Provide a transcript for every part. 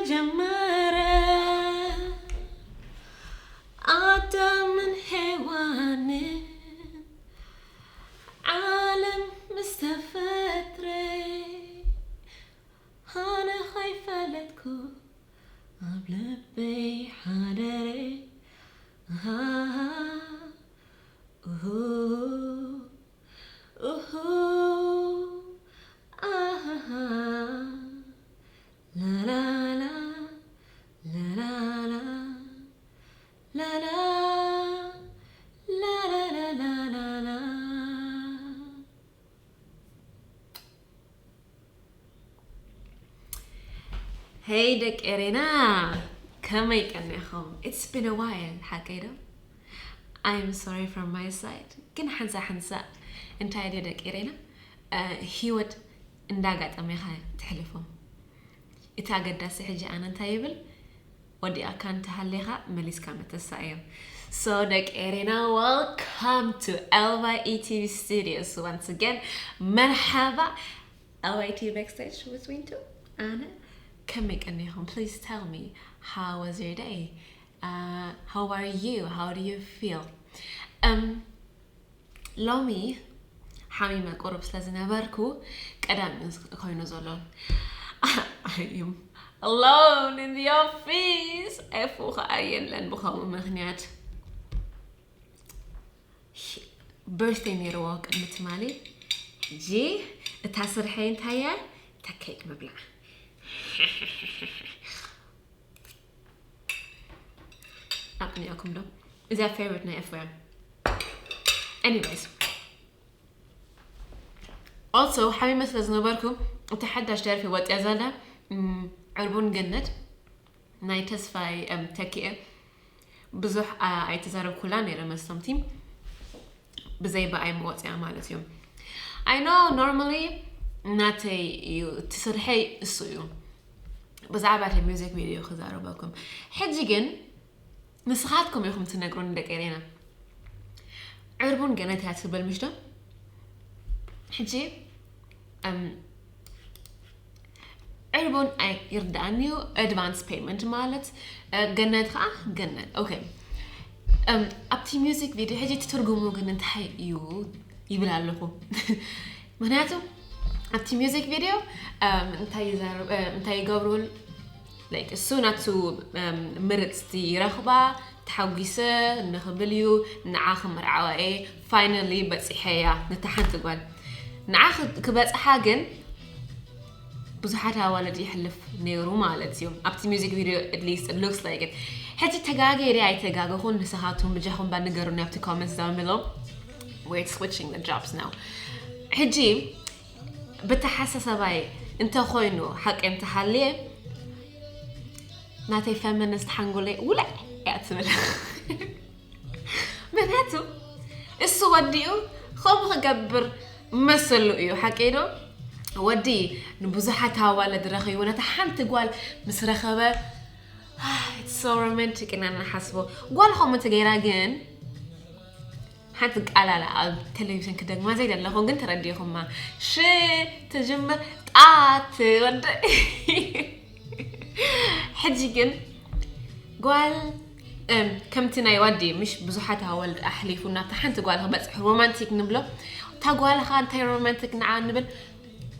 ጀመረ ኣዳምን ሔዋንን ዓለም ምስ ተፈጥረ፣ ኣነ ኸይፈለጥኩ ኣብ ልበይ ሓደረ። ኣሃ፣ ኡሁ፣ ኡሁ፣ ኣሃሃ፣ ላላላ፣ ላላላ፣ ላላ፣ ላላላላላላ። ሄይ ደቂ ኤሬና፣ ከመይ ቀኒኹም? It's been a while፣ ሓቀይ ዶ? I'm sorry from my side። ግን ሓንሳ ሓንሳ እንታይ ድዩ ደቂ ኤሬና፣ እ፣ ህይወት እንዳጋጠመ ኢኻ ትሕልፎ። እቲ ኣገዳሲ ሕጂ ኣነ እንታይ ይብል፣ ወዲኣካ እንተሃሊኻ መሊስካ ምትሳእ እዩ። So ደቂ ኤሬና፣ welcome to L Y E T V Studios once again። መርሓባ። L Y T Backstage with Wintu። ኣነ ከመይ ቀኒኹም? Please tell me, how was your day? Uh, how are you? How do you feel? Um, ሎሚ ሓሚመ ቁሩብ ስለ ዝነበርኩ ቀዳሚ ኮይኑ ዘሎ። I am alone in the office። ኤፉ ኸዓ የለን ብኸምኡ ምኽንያት። Birthday ነይርዎ ቅድሚ ትማሊ። ጂ እታ ስርሐይ እንታይ እያ? እታ ኬክ ምብላዕ። ኣቕኒኣኩም ዶ? እዚኣ ፌቨሪት ናይ ኤፉ እያ። Anyways፣ also ሓሚመ ስለ ዝነበርኩ እታ ሓዳሽ ደርፊ ወፂኣ ዘላ፣ እም፣ ዕርቡን ገነት ናይ ተስፋይ፣ እም፣ ተኪኤ ብዙሕ፣ ኣ፣ ኣይተዛረብኩላ ነይረ መስቶም ቲም ብዘይ ብኣይ መወፅያ ማለት እዩ። I know normally ናተይ እዩ፣ እቲ ስርሐይ እሱ እዩ። ብዛዕባ እቲ ሚውዚክ ቪድዮ ክዛረበኩም። ሕጂ ግን ንስኻትኩም ኢኹም ትነግሩኒ ደቂ ኤሬና። ዕርቡን ገነት እያ ትብል ምሽ ዶ? ሕጂ፣ እም፣ ዕርቡን ኣይ-፣ ይርድኣኒ እዩ፣ ኣድቫንስ ፔይመንት ማለት፣ እ፣ ገነት ኸዓ ገነት። ኦኬ። እም፣ ኣብቲ ሚውዚክ ቪድዮ ሕጂ እቲ ትርጉሙ ግን እንታይ እዩ ይብል ኣለኹ። ምኽንያቱ ኣብቲ ሚውዚክ ቪድዮ፣ እም፣ እንታይ ይዛረብ-፣ እም፣ እንታይ ይገብሩ፣ ላይክ፣ እሱ ናቱ፣ እም፣ ምርጽቲ ይረኽባ፣ ተሓጒሰ ንኽብል እዩ፣ ንዓ ክምርዓዋ እየ፣ ፋይናሊ በጺሐያ ነታ ሓንቲ ጓል። ንዓ ክ-፣ ክበጽሓ ግን ብዙሓት ኣዋልድ ይሕልፍ ነይሩ ማለት እዩ። ኣብቲ ሚውዚክ ቪድዮ፣ at least it looks like it። ሕጂ ተጋግየ ድየ ኣይተጋገኹን፣ ንስኻትኩም ብጃኹም ባ ንገሩኒ ኣብቲ ኮመንትስ down below። We're switching the jobs now። ሕጂ ብተሓሳሰባይ እንተኾይኑ፣ ሓቂ እንተሃልየ፣ ናተይ ፈሚኒስት ሓንጎለይ ውልዕ እያ ትብል። ምኽንያቱ እሱ ወዲኡ ከምኡ ክገብር መሰሉ እዩ። ሓቀይ ዶ? ወዲ ንብዙሓት ኣዋልድ ረኺቡ ነታ ሓንቲ ጓል ምስ ረኸበ፣ it's so romantic ኢና ንሓስቦ። ጓል ከምኡ እንተገይራ ግን ሓንቲ ቃል ኣላ ኣብ ቴሌቪዥን ክደግማ ዘይደለኹ ግን ተረዲኹማ። ሽ ትጅምር ጣት ወደ ሕጂ ግን ጓል፣ እም፣ ከምቲ ናይ ወዲ ምሽ ብዙሓት ኣዋልድ ኣሕሊፉ ናብታ ሓንቲ ጓል ክበጽሕ ሮማንቲክ ንብሎ። እታ ጓል ኸኣ እንታይ ሮማንቲክ ንዓ ንብል?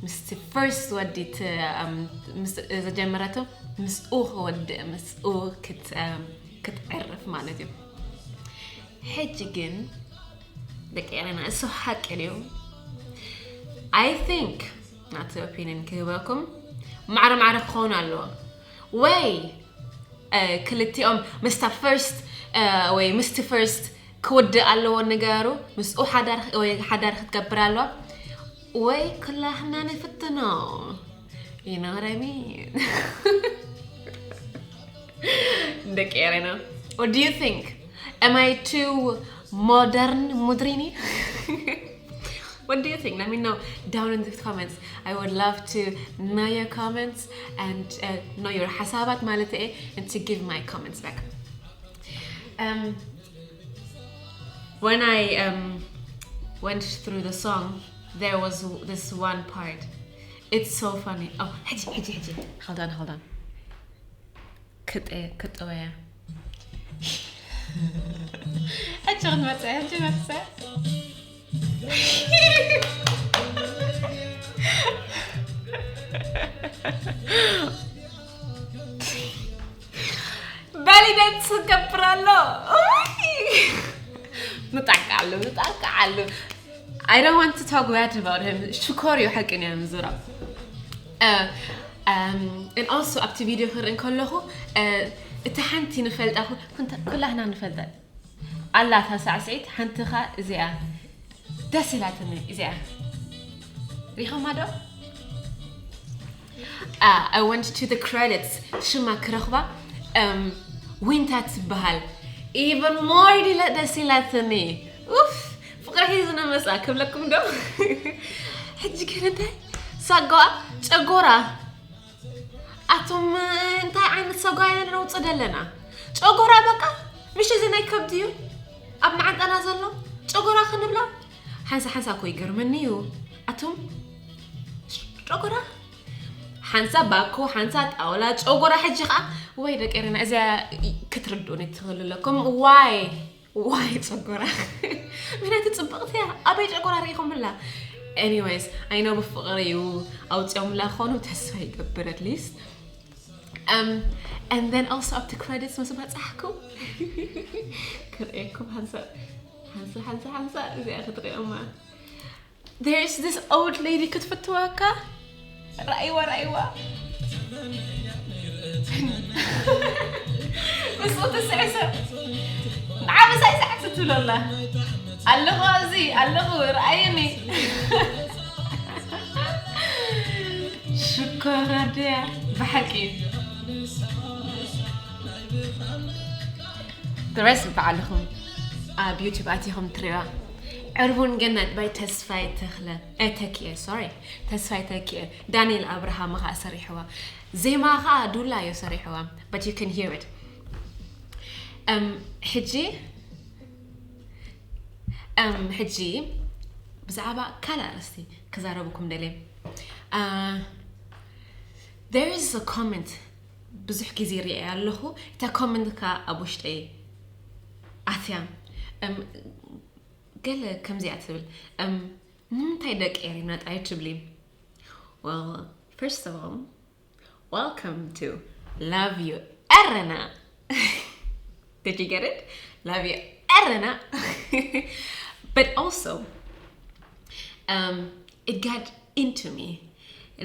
ምስቲ ፈርስት ወዲ ት-፣ እም፣ ምስ ዝጀመረቶ ምስኡ ክወድእ፣ ምስኡ ክት-፣ እም፣ ክትዕርፍ ማለት እዩ። ሕጂ ግን ደቂ ኤረና እሱ ሓቂ ድዩ? I think ናተይ ኦፒንየን ክህበኩም ማዕረ ማዕረ ክኸውን ኣለዎ። ወይ፣ እ፣ ክልቲኦም ምስታ ፈርስት፣ እ፣ ወይ ምስቲ ፈርስት ክውድእ ኣለዎ ንገሩ። ምስኡ ሓዳር ወይ ሓዳር ክትገብር ኣለዋ። ወይ ኩላህና ንፍትኖ። You know what I mean? ደቂ ኤረና። What do you think? Am I too modern ሙድሪኒ? What do you think? Let me know down in the comments. I would love to know your comments and, uh, know your ሓሳባት ማለት እየ, and to give my comments back. Um, when I, um, went through the song, there was this one part. It's so funny. Oh, ሕጂ፣ ሕጂ፣ ሕጂ. Hold on, hold on. ክጠ ክጠወያ። ሕጂ ክትመጽእ ሕጂ መክሰ። በሊ ደንስ ክገብር ኣሎ። ኡይ! ንጣቃ ኣሎ ንጣቃ ኣሎ። I don't want to talk bad about him. ሽኮር እዩ ሓቂ ናይ ምዝራብ። Uh, um, and also ኣብቲ ቪድዮ ክርኢ ከለኹ uh, እቲ ሓንቲ ንፈልጣ ኩ- ኩንታ- ኩላህና ንፈልጣ ኣላ እታ ሳዕስዒት ሓንትኻ እዚኣ ደስ ኢላትኒ እዚኣ ሪኸማ ዶ? Uh, I went to the credits ሽማ ክረኽባ um, ዊንታ ትበሃል even more ዲለ ደስ ኢላትኒ ኡፍ ፍቕሪ ሒዙ ነመፃ ክብለኩም ዶ ሕጂ ግን እንታይ ሳጓ ጨጎራ ኣቱም እንታይ ዓይነት ሳጓ ኢና ነውፅእ ዘለና ጨጎራ በቃ ምሽ እዚ ናይ ከብዲ እዩ ኣብ መዓንጣና ዘሎ ጨጎራ ክንብላ ሓንሳ ሓንሳ እኮ ይገርመኒ እዩ ኣቱም ጨጎራ ሓንሳ ባኮ ሓንሳ ጣውላ ጨጎራ ሕጂ ከዓ ወይ ደቂ ኤረና እዚኣ ክትርድኡኒ ትኽእሉ ኣለኩም ዋይ ዋይ ጨጎራ ምክንያቱ ፅብቕቲ እያ ኣበይ ጨጎራ ርኢኹምላ anyways I know ብፍቕሪ እዩ ኣውፅኦምላ ክኾኑ ተስፋ ይገብር at least um, and then also ኣብቲ credits ምስ በፃሕኩ ክርእየኩም ሓንሳ ሓንሳ ሓንሳ ሓንሳ እዚኣ ክትርእዮማ There's this old lady ክትፍትወካ ራእይዋ ራእይዋ ምስኡ ትስዕስዕ ንዓ ምሳይ ስዓት ትብሎ ኣላ ኣለኹ ኣብዚ ኣለኹ ርኣይኒ ሽኮራ ድያ ብሓቂ The rest በዓልኹም ኣብ ዩቱብ ኣቲኹም ትሪእዋ ዕርቡን ገነት by ተስፋይ ተኽለ ተኪኤ sorry ተስፋይ ተኪኤ ዳንኤል ኣብርሃም ኸዓ ሰሪሕዋ ዜማ ኸዓ ዱላ እዩ ሰሪሕዋ but you can hear it ሕጂ ሕጂ ብዛዕባ ካልእ ኣርእስቲ ክዛረበኩም ደልየ there is a comment ብዙሕ ግዜ ሪኤያ ኣለኹ እታ comment ከኣ ኣብ ውሽጠይ ኣትያ ገለ ከምዚኣ ትብል ንምንታይ ደቂ ኤሪና ጥራይ ትብሊ well first of all welcome to love you ኤረና did you get it love you ኤረና but also um, it got into me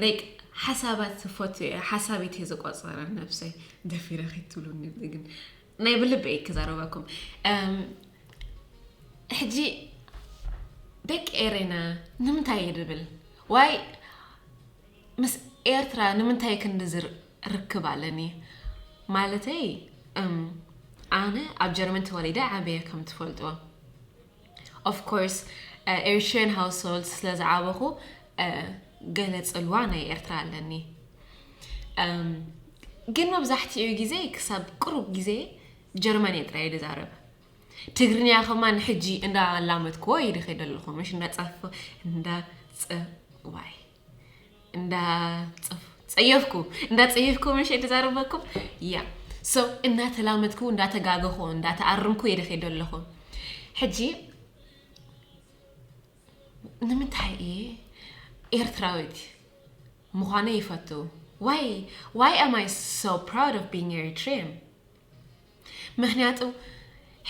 like ሓሳባት ትፈቱ እየ ሓሳብ እየ ዝቆፀረ ነብሰይ ደፊረ ከይትብሉኒ ግን ናይ ብልበይ ክዛረበኩም ሕጂ ደቂ ኤሬና ንምንታይ እየ ድብል ዋይ ምስ ኤርትራ ንምንታይ ክንድዚ ርክብ ኣለኒ ማለተይ ኣነ ኣብ ጀርመን ተወሊደ ዓበየ ከም ትፈልጥዎ of course Eritrean household ስለ ዝዓበኹ ገለ ፅልዋ ናይ ኤርትራ ኣለኒ ግን መብዛሕትኡ ግዜ ክሳብ ቅሩብ ግዜ ጀርመን እየ ጥራይ ዝዛረብ ትግርኛ ከማን ሕጂ እንዳላመድክዎ ይድኸ ዘለኹ ምሽ እንዳፀፍ እንዳፀዋይ እንዳ ጸየፍኩ እንዳ ጸየፍኩ ምሽ የተዛረበኩም ያ so እናተላመድኩ እንዳተጋገኹ እንዳተኣርምኩ የደኸ ዘለኹ ሕጂ ንምንታይ እየ ኤርትራዊት ምዃነ ይፈቱ why why am I so proud of being Eritrean ምክንያቱ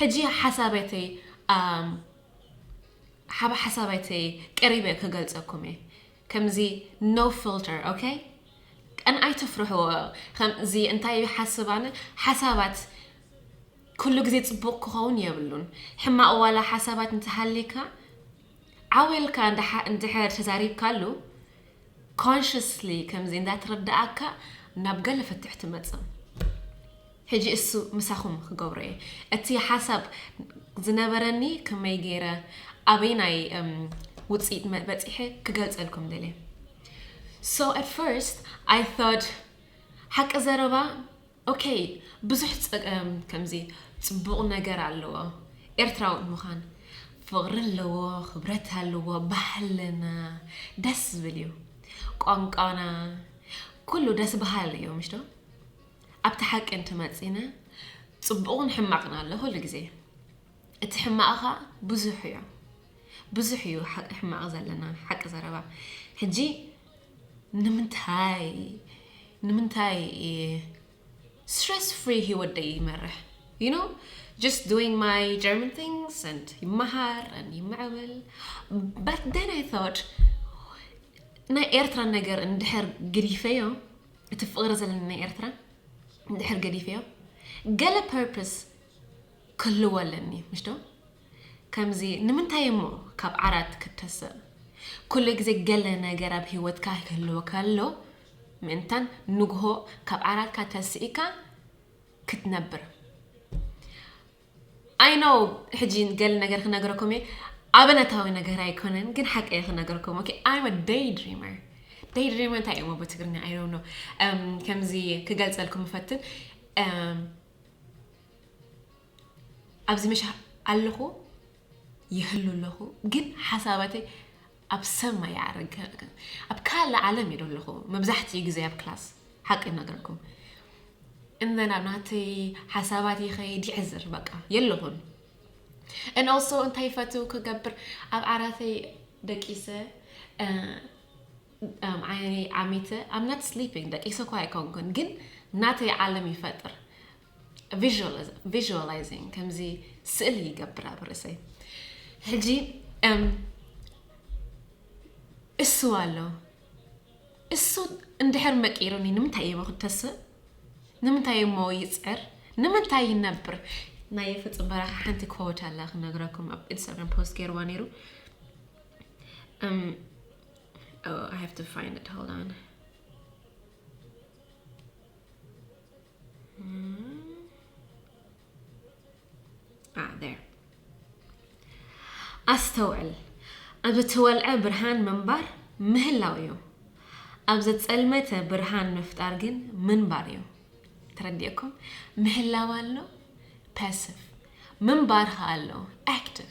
ሕጂ ሓሳበተይ ሓብ ሓሳበተይ ቀሪበ ክገልፀኩም እየ ከምዚ no filter okay ቀን ኣይትፍርሕዎ ከምዚ እንታይ ሓስብ ኣነ ሓሳባት ኩሉ ግዜ ፅቡቅ ክኸውን የብሉን ሕማቅ ዋላ ሓሳባት እንተሃሊካ ዓው ኢልካ እንድሕር ተዛሪብካሉ consciously ከምዚ እንዳተረዳኣካ ናብ ገለ ፍትሕ ትመፅእ ሕጂ እሱ ምሳኹም ክገብሮ እየ እቲ ሓሳብ ዝነበረኒ ከመይ ገይረ ኣበይ ናይ ውፅኢት በፂሐ ክገልፀልኩም ደልየ so at first I thought ሓቂ ዘረባ okay ብዙሕ ፀገም ከምዚ ፅቡቕ ነገር ኣለዎ ኤርትራዊ ምዃን ፍቕሪ ኣለዎ ክብረት ኣለዎ ባህልና ደስ ዝብል እዩ ቋንቋና ኩሉ ደስ በሃሊ እዩ ምሽ ዶ ኣብቲ ሓቂ እንትመፂና፣ ፅቡቕን ሕማቕን ኣሎ ኩሉ ግዜ። እቲ ሕማቕ ኸዓ ብዙሕ እዩ። ብዙሕ እዩ ሓቂ ሕማቕ ዘለና፣ ሓቂ ዘረባ። ሕጂ ንምንታይ፣ ንምንታይ stress free ህይወት ደይ ይመርሕ? You know, just doing my German things and ይመሃር and ይምዕብል። But then I thought፣ ናይ ኤርትራ ነገር እንድሕር ግዲፈዮ፣ እቲ ፍቕሪ ዘለኒ ናይ ኤርትራ እንድሕር ገዲፈዮ፣ ገለ purpose ክህልዎ ኣለኒ፣ ምሽ ዶ? ከምዚ ንምንታይ እሞ ካብ ዓራት ክትተስእ? ኩሉ ግዜ ገለ ነገር ኣብ ህይወትካ ክህልወካ ኣሎ፣ ምእንታን ንግሆ ካብ ዓራትካ ተስኢካ ክትነብር። I know፣ ሕጂ ገለ ነገር ክነግረኩም እየ። ኣበነታዊ ነገር ኣይኮነን፣ ግን ሓቂ እየ ክነግረኩም። Okay, I'm a daydreamer። Daydreamer እንታይ እሞ ብትግርኛ? I don't know። እም፣ ከምዚ ክገልጸልኩም እፈትን። እም፣ ኣብዚ ምሽ ኣለኹ፣ ይህሉ ኣለኹ፣ ግን ሓሳባተይ ኣብ ሰማይ ይዓርግ። ኣብ ካልእ ዓለም እየ ኣለኹ። መብዛሕትኡ ግዜ ኣብ ክላስ፣ ሓቂ እነግረኩም። And then ኣብ ናተይ ሓሳባት ይኸይድ፣ ይዕዝር፣ በቃ፣ የለኹን። And also እንታይ ይፈቱ ክገብር፣ ኣብ ዓራተይ ደቂሰ፣ እ፣ እም፣ ዓይነይ ዓሚተ፣ I'm not sleeping፣ ደቂሰ እኳ ኣይኮንኩን፣ ግን ናተይ ዓለም ይፈጥር። Visualiz-፣ visualizing፣ ከምዚ ስእሊ ይገብር ኣብ ርእሰይ። ሕጂ፣ እም፣ እሱ ኣሎ። እሱ እንድሕር መቂሩኒ፣ ንምንታይ እየ ክትተስእ? ንምንታይ እሞ ይጽዕር? ንምንታይ ይነብር? ናይ ፍጹም በራኺ ሓንቲ quote ኣላ ክነግረኩም፣ ኣብ ኢንስታግራም ፖስት ገይርዋ ነይሩ። እም፣ oh, I have to find it, hold on. እም፣ ah, there. ኣስተውዕል፣ ኣብ ዝተወልዐ ብርሃን ምንባር ምህላው እዩ። ኣብ ዘጸልመተ ብርሃን ምፍጣር ግን ምንባር እዩ። ተረዲእኩም? ምህላው ኣሎ፣ ፓሲቭ፣ ምንባር ኸኣ ኣሎ፣ ኣክቲቭ።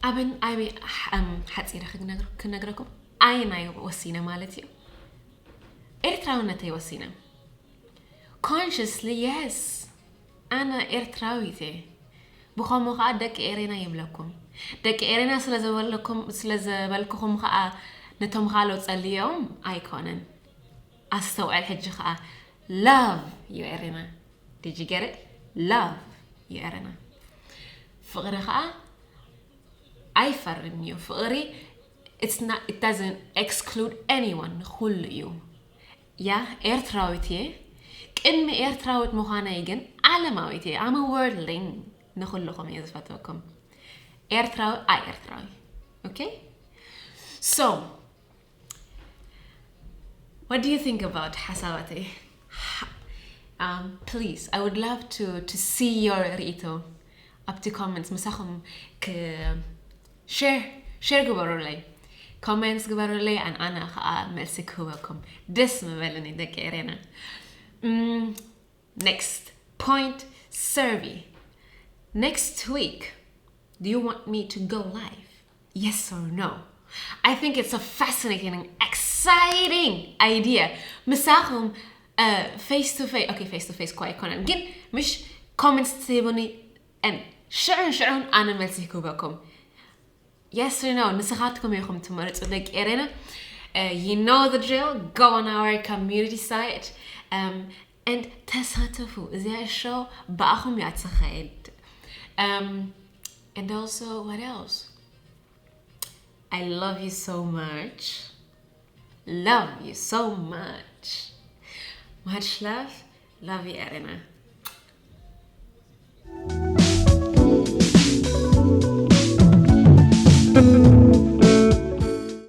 ኣብን-፣ ኣበይ፣ ሓ-፣ እም፣ ሓጺረ ክነግር-፣ ክነግረኩም፣ ኣየናይ ወሲነ ማለት እዩ? ኤርትራውነተይ ወሲነ። Consciously, yes። ኣነ ኤርትራዊት እየ። ብኸምኡ ኸኣ ደቂ ኤሬና ይብለኩም። ደቂ ኤሬና ስለ ዝበለኩም፣ ስለ ዝበልኩኹም ኸኣ ነቶም ካልኦት ጸልዮም ኣይኮነን። ኣስተውዕል ሕጂ ኸኣ። Love you ኤሬና። Did you get it? Love you ኤሬና። ፍቕሪ ኸኣ ኣይፈርን እዩ። ፍቕሪ፣ it's not, it doesn't exclude anyone። ንኹሉ እዩ። ያ፣ ኤርትራዊት እየ። ቅድሚ ኤርትራዊት ምዃነይ ግን ዓለማዊት እየ። I'm a worldling። ንኹልኹም እየ ዝፈትወኩም። ኤርትራዊ፣ ኣይ ኤርትራዊ። Okay? So, what do you think about ሓሳባተይ? Um, please, I would love to, to see your ርእይቶ ኣብቲ ኮመንትስ ምሳኹም ክ-፣ ሼር፣ ሼር ግበሩለይ። ኮመንትስ ግበሩለይ፣ ኣን-፣ ኣነ ኸኣ መልሲ ክህበኩም ደስ ምበለኒ፣ ደቂ ኤሬና። Mm, next point, survey. Next week, do you want me to go live? Yes or no? I think it's a fascinating and exciting idea. ምሳኹም፣ uh, face to face, okay, face to face እኳ ኣይኮነን፣ ግን ምሽ ኮመንትስ ትህቡኒ፣ and ሽዑን ሽዑን ኣነ መልሲ ክህበኩም። Yes or no? ንስኻትኩም ኢኹም ትመርጹ፣ ደቂ ኤሬና። Uh, you know the drill. Go on our community site, um, and ተሳተፉ። እዚኣ ሾው ብኣኹም እያ ትኸይድ። Um, and also, what else? I love you so much. Love you so much. Much love. Love you, ኤሬና።